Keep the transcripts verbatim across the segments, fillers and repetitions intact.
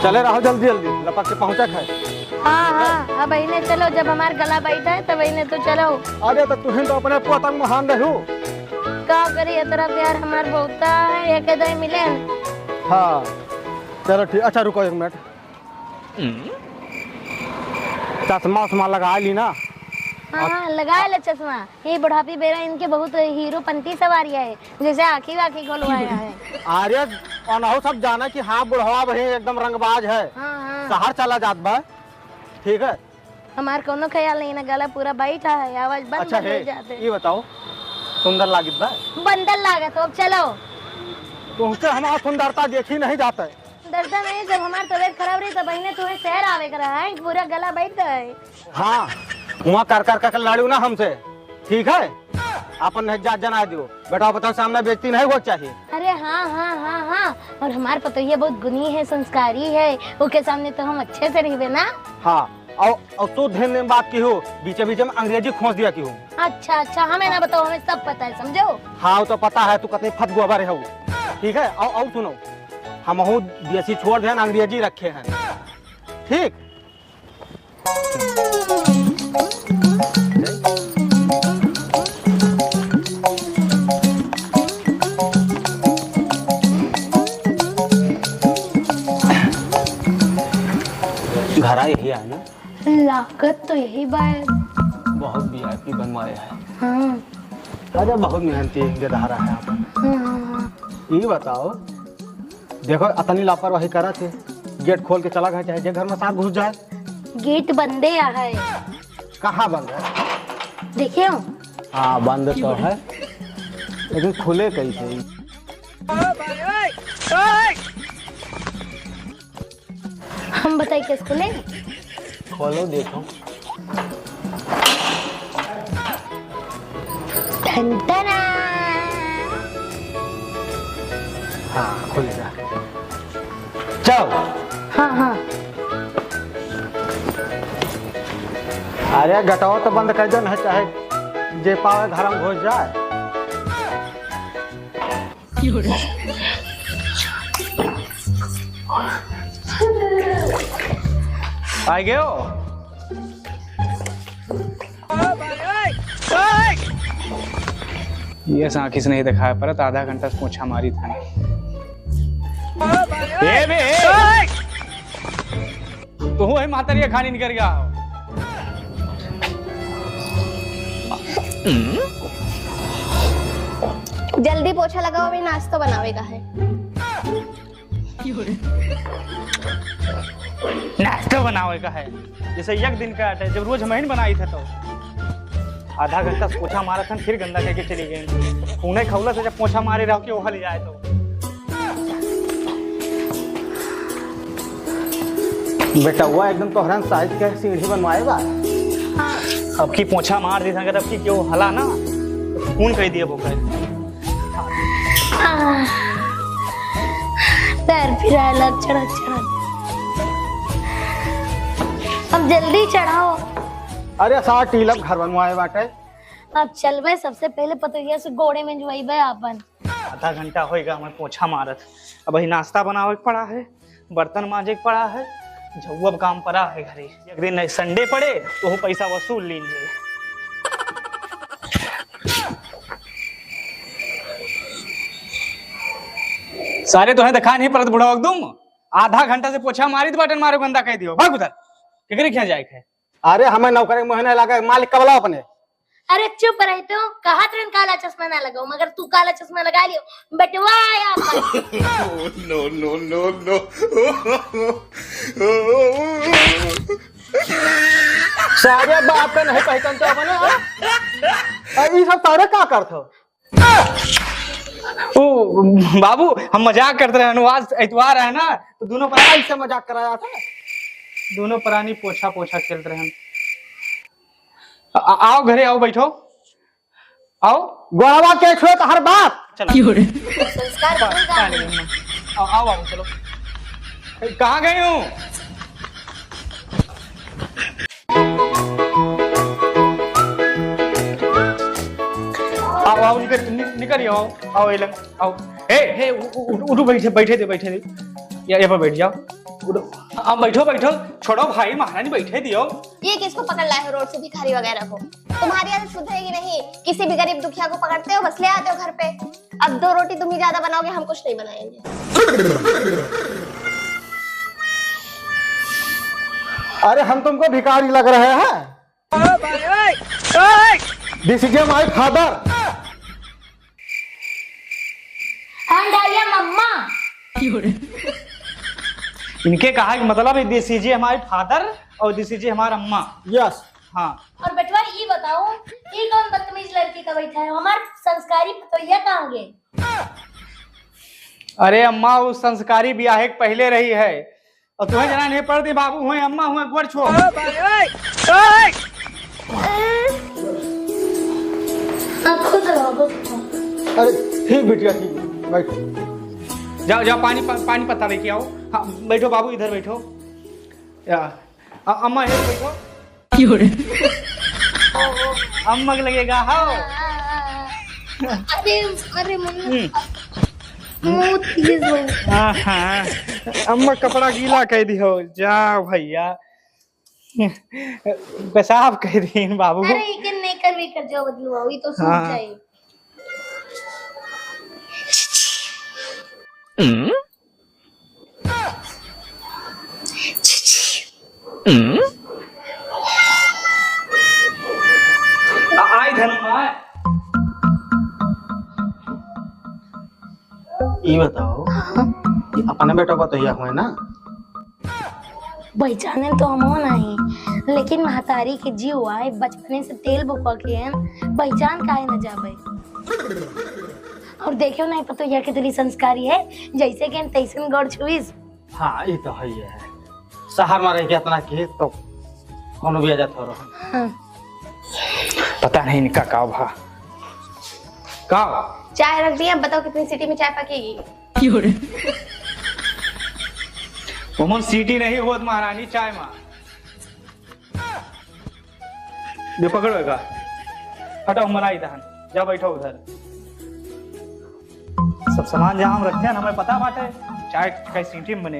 चले रहो जल्दी जल्दी, लपक के पहुँचा खाए। हाँ, हाँ, अब इन्हें चलो, जब हमार गला बैठा है, तब इन्हें तो चलो। अरे, तो तुहिन तो अपने पोतंग महान रहू। का करी, इतना प्यार हमार बहुता है, एक दई मिले न। हाँ, चलो ठीक, अच्छा रुको एक मिनट। चश्मा उश्मा लगा ली ना। हाँ, हाँ, लगा ले चश्मा। ये बुढ़ापी बेरा इनके बहुत हीरोपंती सवारी है, जैसे आँखी वाँखी खोलवाया है। अरे, अनहो सब जाना कि हाँ, बुढ़वा भाई एकदम रंगबाज है। हाँ, हाँ। शहर चला जात बा, ठीक है। हमार कोनो ख्याल नहीं ना, गला पूरा बैठा है, आवाज बंद अच्छा हो है, जाते। ये बताओ, सुंदर लागित बा? बंदर लागत हो, अब चलो। तुमसे हमारा सुंदरता देखी नहीं जाता है। सुंदरता नहीं, जब हमार तबीयत खराब रही, तब बहिने तुम्हें शहर आवे का रहा है, पूरा गला बैठ गया है। हाँ, वहाँ कर कर कर लड़ू ना हमसे, ठीक है? अपन नहीं जात जना दियो, बेटा बताओ, सामने बेइज्जती नहीं हुआ चाहिए। अरे हाँ, हाँ, हाँ, हाँ, और हमार पतोहिया बहुत गुनी है, संस्कारी है, ओके सामने तो हम अच्छे से रहबे ना। हाँ, और, और तू ध्यान में बात की हो, बीचे बीचे में अंग्रेजी खोस दिया की हो। अच्छा, अच्छा, हमें ना बताओ, हमें सब पता है, समझो। हाँ, वो तो पता है, तू कतई फत गोबर है वो। ठीक है, और, और सुनो, हमहू देसी छोड़ देन, अंग्रेजी रखे हैं, ठीक? घरा यही है ना? लागत तो यही बा। बहुत वीआईपी बनवाए है। हाँ। अरे बहुत मेहनती गेदहरा है आप। हाँ, हाँ, हाँ। ये बताओ, देखो, अतनी लापरवाही करत है, गेट खोल के चला गया, चाहे जे घर में साथ घुस जाए। गेट बंदे आ है। कहाँ बंद है? देखियो। हाँ, बंद तो है, लेकिन खुले कैसे? हम बताई कैसे खुले? खोलो, देखो। ठनठना। हाँ, खुलेगा। चल। हाँ, हाँ। अरे, गटवा तो बंद कर दो, नहीं चाहे जे पावे घर में घुस जाए। आ गयो। ये से आँखी से नहीं दिखाई पड़त, आधा घंटा से पोछा मारी था। ए बे, ए! तू है मातरिया खानी निकल गया हो। जल्दी पोछा लगाओ, अभी नाश्ता बनावे का है। नाश्ता बनावे का है, जैसे एक दिन का आटे, जब रोज महीन बनाई थे तो आधा घंटा से पोछा मारत हन, फिर गंदा करके चली गई। खूने खौला से जब पोछा मारे रहो कि ओहल जाए तो। बेटवा एकदम तोहरन साइज के सीढ़ी बनवाए बा। अब की पोछा मार दी संगत, अब की क्यों हला ना, खून कह दिए बोकर। आह, पैर पिराए लग चढ़त चढ़त। अब जल्दी चढ़ाओ। अरे सार टीलब घर बनवाए बाटे। अब चलबे, सबसे पहले पतोहिया से गोड़े में जुआइबे आपन। आधा घंटा होइगा हमें पोछा मारत। अब वही नाश्ता बनावे के पड़ा है, बर्तन मांजे के पड़ा है, झउआ काम पड़ा है घरे। एक दिन नहीं संडे पड़े तो वो पैसा वसूल लीन जाए। सारे तो है, दिखा नहीं पड़त बुढ़वा तुम। आधा घंटा से पोछा मारी तो बटन मारो गंदा कह दियो, भाग उधर। केकरे खिया जाए है? अरे हमें नौकरी में मुँह नहीं लगा, मालिक कबला अपने। अरे चुप रहे तू, कहत रहन काला चश्मा ना लगाओ, मगर तू काला चश्मा लगा लियो, बेटवा आया पर। No, no, no, no। सारे बात तो नहीं पहचानते अपने, हाँ? अरे ये सब तारे का करत हो? ओ बाबू, हम मजाक करते रहे, आज इतवार है ना, तो दोनों पर ऐसे मजाक कराया था। दोनों प्राणी पोछा पोछा खेलते रहे। आ-, आओ घरे, आओ बैठो, आओ। गोड़वा के छुए तो हर बात। चलो। क्यों रे? संस्कार भूल गए। आओ, आओ, आओ, चलो। कहाँ गई हूँ? आओ, आओ, निकल, नि-, निकल आओ, आओ, ये लग, आओ। ए, ए, उ-, उ-, उठो, बैठे, बैठे दे, बैठे दे। या, यहाँ पर बैठ जाओ। अब बैठो, बैठो, छोड़ो भाई, महारानी बैठे दियो। ये किसको पकड़ लाए हो रोड से, भिखारी वगैरह को? तुम्हारी आदत सुधरेगी नहीं, किसी भी गरीब दुखिया को पकड़ते हो, बस ले आते हो घर पे। अब दो रोटी तुम ही ज्यादा बनाओगे, हम कुछ नहीं बनाएंगे। अरे, हम तुमको भिखारी लग रहे हैं? This is my father. And I am अम्मा। इनके कहा कि मतलब है, this is my father और this is हमार अम्मा। Yes। हाँ। और बेटवा, ई बताओ, ई कौन बदतमीज लड़की का बैठा है? हमार संस्कारी पतोहिया कहाँ गए? अरे अम्मा, उ संस्कारी बियाहे के पहिले रही है। और तुहें जना नहीं पड़ती बाबू, हुए अम्मा, हुए गोड़ छो। आप खुद रहो, बस। अरे ठीक बिटिया, ठीक, बैठो। जाओ, जाओ, पानी पा-, पानी पत्ता लेके आओ। हाँ, बैठो बाबू, इधर बैठो। या, अ-, अम्मा, इधर बैठो। क्यों रे? अम्मा के लगेगा, हाँ। अरे, अरे, मम्मी। हम्म। बहुत तेज हो। हाँ, हाँ। अम्मा कपड़ा गीला कर दी हो। जा भैया। पेशाब कर दी बाबू। अरे, इके नेकर वेकर जो बदलू, ये तो सूख हाँ। जाए। हम्म? आ-, आई धनु, आय। ई बताओ, हाँ? कि अपने बेटा पतोहिया हुए ना? पहचाने तो हमहू नहीं, लेकिन महतारी के जीव आए, बचपने से तेल बुकवा के हैं, पहचान काहे न जाबे? और देखियो नहीं पतोहिया कितनी संस्कारी है, जैसे के तैसन गोड़ छुईस। हाँ, ये तो है ही है। शहर में रह के इतना की तो कोनो भी आ जात हो रहा। हाँ। पता नहीं इनका का भा। का? चाय रख दी, अब बताओ कितनी सीटी में चाय पकेगी? क्यों रे? ओमन सीटी नहीं होत महारानी, चाय मा। ये पकड़ो एका। हटाओ, हम बनाई दहन। जा बैठो उधर। सब सामान जहाँ हम रखे हैं, हमें पता बाटे। चाय कई सीटी में बने।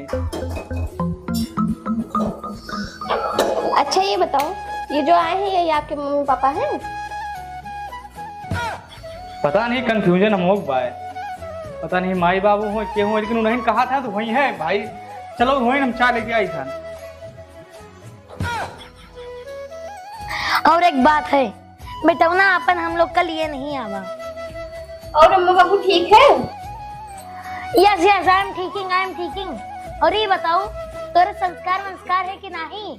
अच्छा, ये बताओ, ये जो आए हैं, ये आपके मम्मी पापा हैं? पता नहीं, confusion हम होक बाय। पता नहीं माई बाबू हो के हो, लेकिन उन्हें कहा था तो वही है भाई। चलो वही हम चाय लेके आई था। और एक बात है, बेटौना अपन हम लोग का लिए नहीं आवा। और अम्मा बाबू ठीक है? Yes, yes, I am thinking, I am thinking। और ये बताओ, तोरे संस्कार वंस्कार है कि नहीं?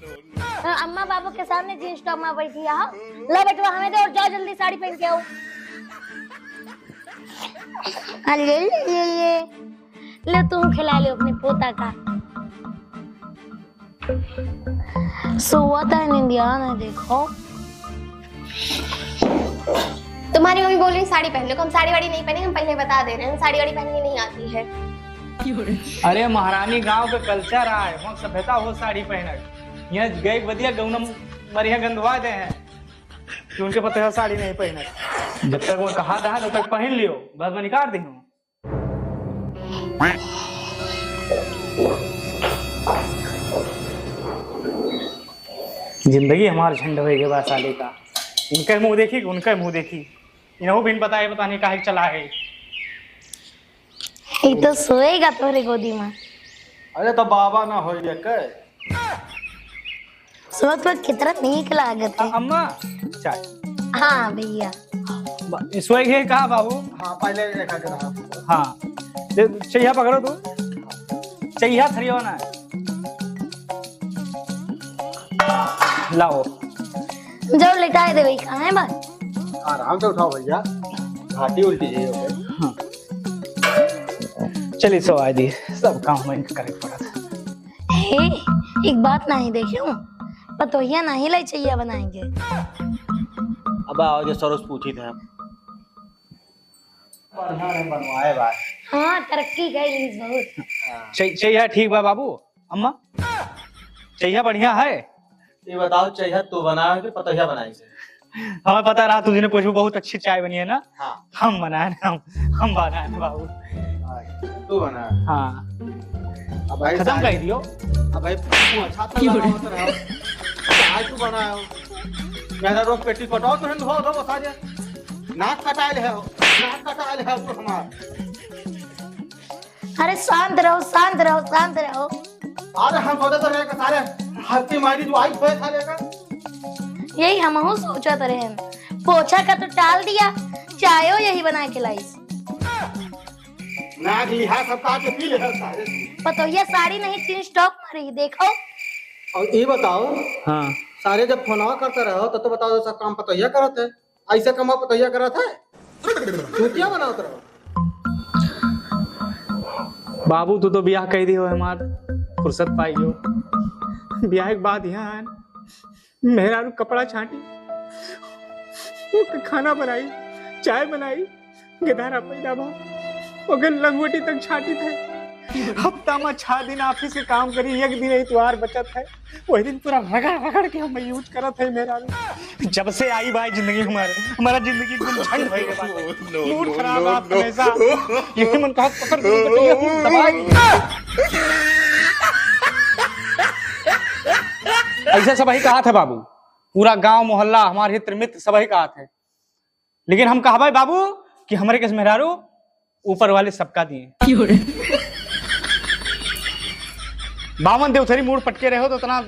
अ, अम्मा बाबू के सामने jeans top में बैठी है, हाँ? ला बेटवा, हमें दे और जाओ जल्दी साड़ी पहन के आओ। आ, ले, ले, ले, ले। ले, तुम खिला ले अपने पोता का। सोवत है निंदिया नहीं, देखो। तुम्हारी मम्मी बोल रही साड़ी पहनने को, हम साड़ी वाड़ी नहीं पहनेंगे, हम पहले बता दे रहे हैं, साड़ी वाड़ी पहननी नहीं आती है। अरे महारानी, गांव का culture आए, वहाँ सभ्यता हो साड़ी पहनक। यहाँ गए के बदिया गौना मरिया गंधवा दे हैं कि उनके पता है साड़ी नहीं पहनक। जब तक वो कहा था तब तक पहन लियो, बस मैं निकाल दी हूँ। जिंदगी हमार झंड होए के बा साले का। इनके मुंह देखी, उनके मुंह देखी। इनहू बिन बताए पता नहीं काहे के चला है। ई तो सोएगा तोरे गोदी में। अरे तो बाबा ना होइए के। सोच पर कितना नीक लागत है। अ-, अम्मा, चाय। हाँ भैया। बा-, सोए गए का बाबू? हाँ, पहले देखा के रहा। हाँ। दे, चहिया पकड़ो तू। चहिया थरियो ना। लाओ। जाओ लेटाए दे भाई, कहाँ है बा? आराम से उठाओ भैया, घाटी उल्टी जाइए। हाँ। चलिए सो आए दी, सब काम वहीं करे के पड़ा था। हे, एक बात नहीं देखियो, पतोहिया नहीं लाई चाहिए बनाएंगे। अब आओ जो सरोज पूछी थे हम। बढ़िया है बनवाए बा। हाँ, तरक्की कइलिस बहुत। हाँ। चइ-, चइया ठीक बा बाबू, अम्मा? चइया बढ़िया है? ये बताओ, चइया तू बनाए कि पतोहिया बनाए से? हमें पता रहा तुझे पूछू, बहुत अच्छी चाय बनी है ना? हाँ। हम बनाए ना, हम, हम बनाए ना बाबू। हाँ, तू बनाए। हाँ। अब भाई खत्म सारे कर दियो। अब भाई तू अच्छा तो क्यों रे? बनावत रहो। आज तू बनाओ। मेरा रोज पेटी कटाओ तो हिंद हो, हो सारे। नाक कटाए ले हो, नाक कटाए ले हो तू हमार। अरे शांत रहो, शांत रहो, शांत रहो। अरे हम सोचे तो रहे कि सारे हफ्ते मारी जो आई खोए सारे का। यही हमहू सोचत रहे। पोछा का तो टाल दिया, चायो यही बना के लाइस। नाक लिहा सब काट के पी ले सारे। पतोहिया साड़ी नहीं, जींस टॉप मारी, देखो। और ये बताओ, हाँ। सारे जब फोनवा करते रहो तो, तो बताओ सब काम पतोहिया करत है, ऐसे कमा पतोहिया करत है, तू क्या बनावत रहो? बाबू, तू तो बियाह कई दियो हमार, फुर्सत पाई गयो। बियाह के बाद यहाँ है, मेहरारू कपड़ा छांटी, ओके खाना बनाई, चाय बनाई, गेदारा पैदा भा, ओके लंगोटी तक छांटी थे। हफ्ता में छह दिन ऑफिस के काम करी, एक दिन इतवार बचत है, वही दिन पूरा रगड़ रगड़ के हम यूज करत है मेहरारू। जब से आई बा जिंदगी हमारे, हमारा जिंदगी गुमझंड भई गवा। मूड खराब आप हमेशा। यही मन कहा पकड़ के दबाई। ऐसे सबही कहा था बाबू, पूरा गांव मोहल्ला हमारे हित मित्र सबही कहा थे, लेकिन हम कहबे बाबू कि हमरे के मेहरारू ऊपर वाले सबका दिए। बावन देवथरी मूड़ पटके रहे हो तो इतना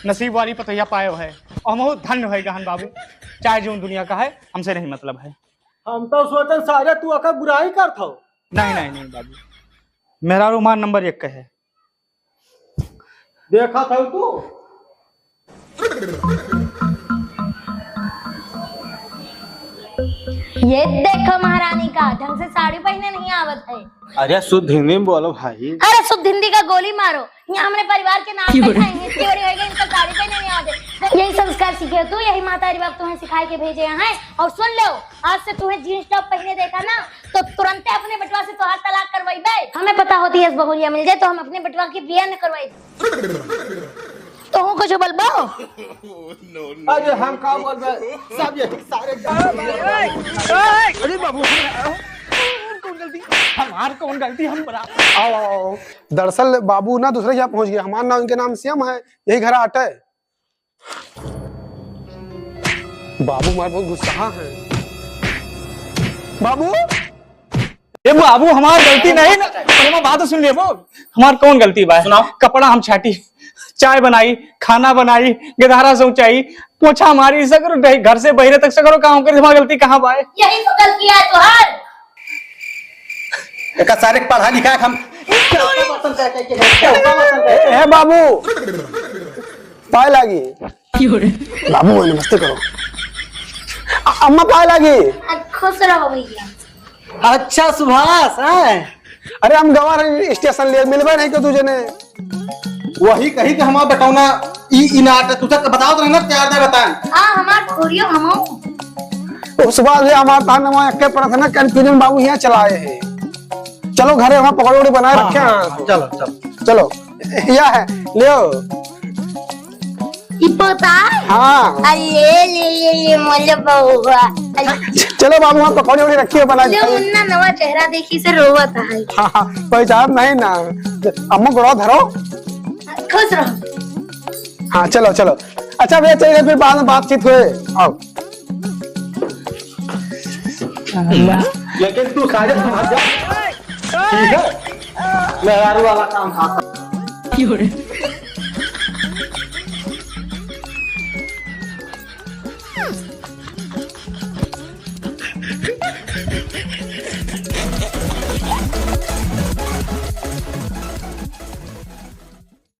नसीब वाली पतोहिया पाए हो है, और हम बहुत धन्य है गहन बाबू, चाहे जो दुनिया का है, हमसे नहीं मतलब है। हम तो सोचन सारे तू अकर बुराई करत हो। नहीं, नहीं, नहीं बाबू, मेहरारू हमार नंबर एक का है। देखा था तू? ये देखो महारानी का ढंग से साड़ी पहने नहीं आवत है। अरे शुद्ध हिंदी में बोलो भाई। अरे शुद्ध हिंदी का गोली मारो। यहाँ हमरे परिवार के नाम पे खाएंगे, चोरी हो गई, इनका साड़ी पहने नहीं आते। यही संस्कार सीखे तू, यही माता बाप तुम्हें सिखाए के भेजे हैं। और सुन लो, आज से तुम्हें जींस टॉप पहने देखा ना, तो तुरंते अपने बेटवा से तोहार तलाक करवाइबे। हमें पता होती है, इस बहुरिया मिल जाए तो हम अपने बेटवा की बियाह न करवाई। तोहू कुछ बोलबो? अरे हम का बोलबे, सब यही सारे। अरे बाबू, कौन गलती? हमार कौन गलती? हम बना। आओ, आओ, आओ। दरअसल बाबू ना दूसरे यहाँ पहुँच गया, हमार नाम, इनके नाम श्याम है, यही घर आटे। बाबू हमार बहुत गुस्सा है। बाबू, ए बाबू, हमार गलती नहीं ना। अरे माँ, बात सुन ले वो। हमार कौन गलती बा? सुनाओ। कपड़ा हम छाटी, चाय बनाई, खाना बनाई, गधारा सोचाई, पोछा मारी, सगरो घर से बहरे तक सगरो काम करे, हमार गलती कहाँ बा? यही तो गलती है तोहार। एका सारे के पढ़ा लिखा के हम ए बाबू, पाए लागी। बाबू, नमस्ते करो। अ-, अम्मा, पाए लागी। खुश रहो भैया। अच्छा सुभाष, हैं? अरे हम गवा रहे स्टेशन ले, मिलबे नहीं को तुझे ने। वही कही कि हमार बेटौना ई, ई नाट, तू तक बताओ तो ना, प्यार दे बताएं। हाँ, हमार खोरियो हमो। ओ सुभाष भैया, हमार तान नवा एक्के परत है ना, confusion बाबू यहाँ चलाए है। चलो घरे वहाँ पकौड़े वकौड़े बनाए हाँ, रखे हैं। हाँ, चलो, चलो। चलो, या है, ले आओ। ई पोता है? हाँ। अरे, ले, ले, ले, मोले बहुआ। अरे। चलो बाबू, वहाँ पकौड़े वकौड़े रखिए, बना ले, दिखाइए। मुन्ना नवा चेहरा देखी से रोवत है। हाँ, हाँ, पहचान नहीं ना। अम्मा गोड़ा धरो। खुश रहो। हाँ, चलो, चलो। अच्छा भैया, चलिए फिर बाद में बातचीत हुए। आओ। लेकिन तू सारे समझ जा। ठीक है? मेहरारू वाला काम था।